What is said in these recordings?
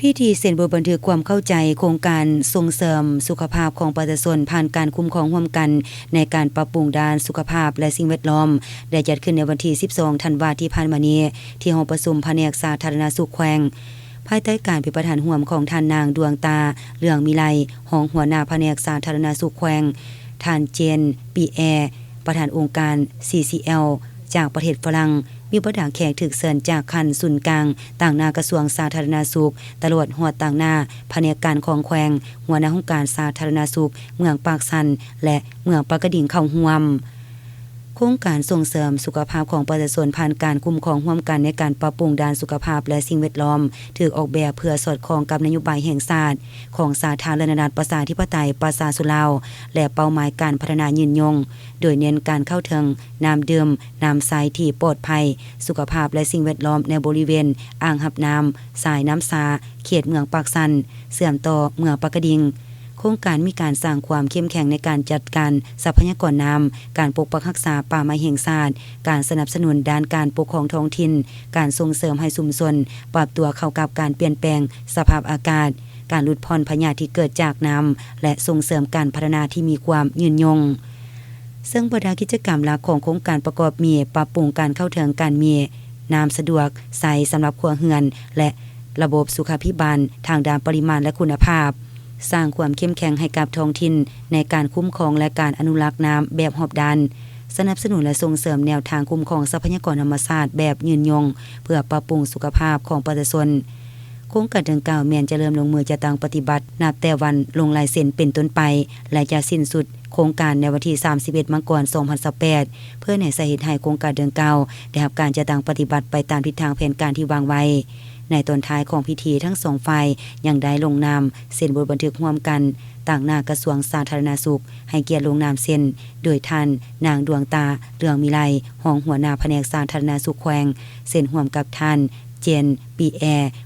ພິທີເຊັນບົດບັນທຶກຄວາມເຂົ້າໃຈໂຄງການສົ່ງເສີມສຸຂະພາບຂອງປະຊາຊົນ ຜ່ານການຄຸ້ມຄອງຮ່ວມກັນໃນການປັບປຸງດ້ານສຸຂະພາບ ແລະ ສິ່ງແວດລ້ອມ ໄດ້ຈັດຂຶ້ນໃນວັນທີສິບສອງ ທັນວາທີ່ຜ່ານມານີ້ ທີ່ຫ້ອງປະຊຸມພະແນກສາທາລະນະສຸກແຂວງ ພາຍໃຕ້ການເປັນປະທານຮ່ວມຂອງທ່ານນາງ ດວງຕາ ເຫຼືອງມີໄລ ຮອງຫົວໜ້າພະແນກສາທາລະນະສຸກແຂວງ, ທ່ານ ເຈນ ປີແອ ປະທານອົງການ ຊີຊີແອລ ຈາກປະເທດຝຣັ່ງ, ມີບັນດາແຂກຖືກເຊີນຈາກຂັ້ນສູນກາງ, ຕາງໜ້າກະຊວງສາທາລະນະສຸກ, ຕະຫຼອດຮອດຕາງໜ້າພະແນກການຂອງແຂວງ, ຫົວໜ້າຫ້ອງການສາທາລະນະສຸກເມືອງປາກຊັນ ແລະ ເມືອງປາກກະດິງເຂົ້າຮ່ວມ. ໂຄງການສົ່ງເສີມສຸຂະພາບຂອງປະຊາຊົນ ຜ່ານການຄຸ້ມຄອງຮ່ວມກັນໃນການປັບປຸງດ້ານສຸຂະພາບ ແລະ ສິ່ງແວດລ້ອມ ຖືກອອກແບບເພື່ອສອດຄ່ອງກັບນະໂຍບາຍແຫ່ງຊາດຂອງສາທາລະນະລັດປະຊາທິປະໄຕປະຊາຊົນລາວ ແລະ ເປົ້າໝາຍການພັດທະນາຍືນຍົງ, ໂດຍເນັ້ນການເຂົ້າເຖິງນ້ຳດື່ມ, ນ້ຳໃຊ້ທີ່ປອດໄພ, ສຸຂະພາບ ແລະ ສິ່ງແວດລ້ອມໃນບໍລິເວນອ່າງຮັບນ້ຳ, ສາຍນ້ຳຊາ, ເຂດເມືອງປາກຊັນ, ເຊື່ອມຕໍ່ເມືອງປາກກະດິງ. ໂຄງການມີການສ້າງຄວາມເຂັ້ມແຂງໃນການຈັດການຊັບພະຍາກອນນ້ຳ, ການປົກປັກຮັກສາປ່າໄມ້ແຫ່ງຊາດ, ການສະໜັບສະໜູນດ້ານການປົກຄອງທ້ອງຖິ່ນ, ການສົ່ງເສີມໃຫ້ຊຸມຊົນປັບຕົວເຂົ້າກັບການປ່ຽນແປງສະພາບອາກາດ, ການຫຼຸດຜ່ອນພະຍາດທີ່ເກີດຈາກນ້ຳ ແລະ ສົ່ງເສີມການພັດທະນາທີ່ມີຄວາມຍືນຍົງ. ເຊິ່ງບັນດາກິດຈະກຳຫຼັກຂອງໂຄງການປະກອບມີ ປັບປຸງການເຂົ້າເຖິງການມີນ້ຳສະດວກໃຊ້ສຳລັບຄົວເຮືອນ ແລະ ລະບົບສຸຂາພິບານທາງດ້ານປະລິມານ ແລະ ຄຸນນະພາບ, ສ້າງຄວາມເຂັ້ມແຂງໃຫ້ກັບທ້ອງຖິ່ນໃນການຄຸ້ມຄອງ ແລະ ການອະນຸລັກນ້ຳແບບຮອບດ້ານ, ສະໜັບສະໜູນ ແລະ ສົ່ງເສີມແນວທາງຄຸ້ມຄອງຊັບພະຍາກອນທຳມະຊາດແບບຍືນຍົງ ເພື່ອປັບປຸງສຸຂະພາບຂອງປະຊາຊົນ. ໂຄງການດັ່ງກ່າວແມ່ນຈະເລີ່ມລົງມືຈັດຕັ້ງປະຕິບັດນັບແຕ່ວັນລົງລາຍເຊັນເປັນຕົ້ນໄປ ແລະ ຈະສິ້ນສຸດໂຄງການໃນວັນທີສາມສິບເອັດ ມັງກອນ ສອງພັນຊາວແປດ ເພື່ອໃນສາເຫດໃຫ້ໂຄງການດັ່ງກ່າວໄດ້ຮັບການຈັດຕັ້ງປະຕິບັດໄປຕາມທິດທາງແຜນການທີ່ວາງໄວ້. ໃນຕອນທ້າຍຂອງພິທີ, ທັງສອງຝ່າຍຍັງໄດ້ລົງນາມເຊັນບົດບັນທຶກຮ່ວມກັນ ຕາງໜ້າກະຊວງສາທາລະນະສຸກ, ໃຫ້ກຽດລົງນາມເຊັນໂດຍທ່ານນາງ ດວງຕາ ເຫຼືອງມີໄລ ຮອງຫົວໜ້າພະແນກສາທາລະນະສຸກແຂວງ, ເຊັນຮ່ວມກັບທ່ານ ເຈນ ປີແອ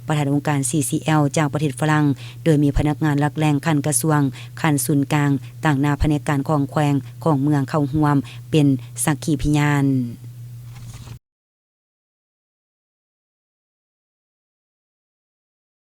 ປະທານອົງການ ຊີຊີແອລ ຈາກປະເທດຝຣັ່ງ, ໂດຍມີພະນັກງານຫຼັກແຫຼ່ງຂັ້ນກະຊວງ, ຂັ້ນສູນກາງ, ຕາງໜ້າພະແນກການຂອງແຂວງ, ຂອງເມືອງເຂົ້າຮ່ວມເປັນສັກຂີພະຍານ.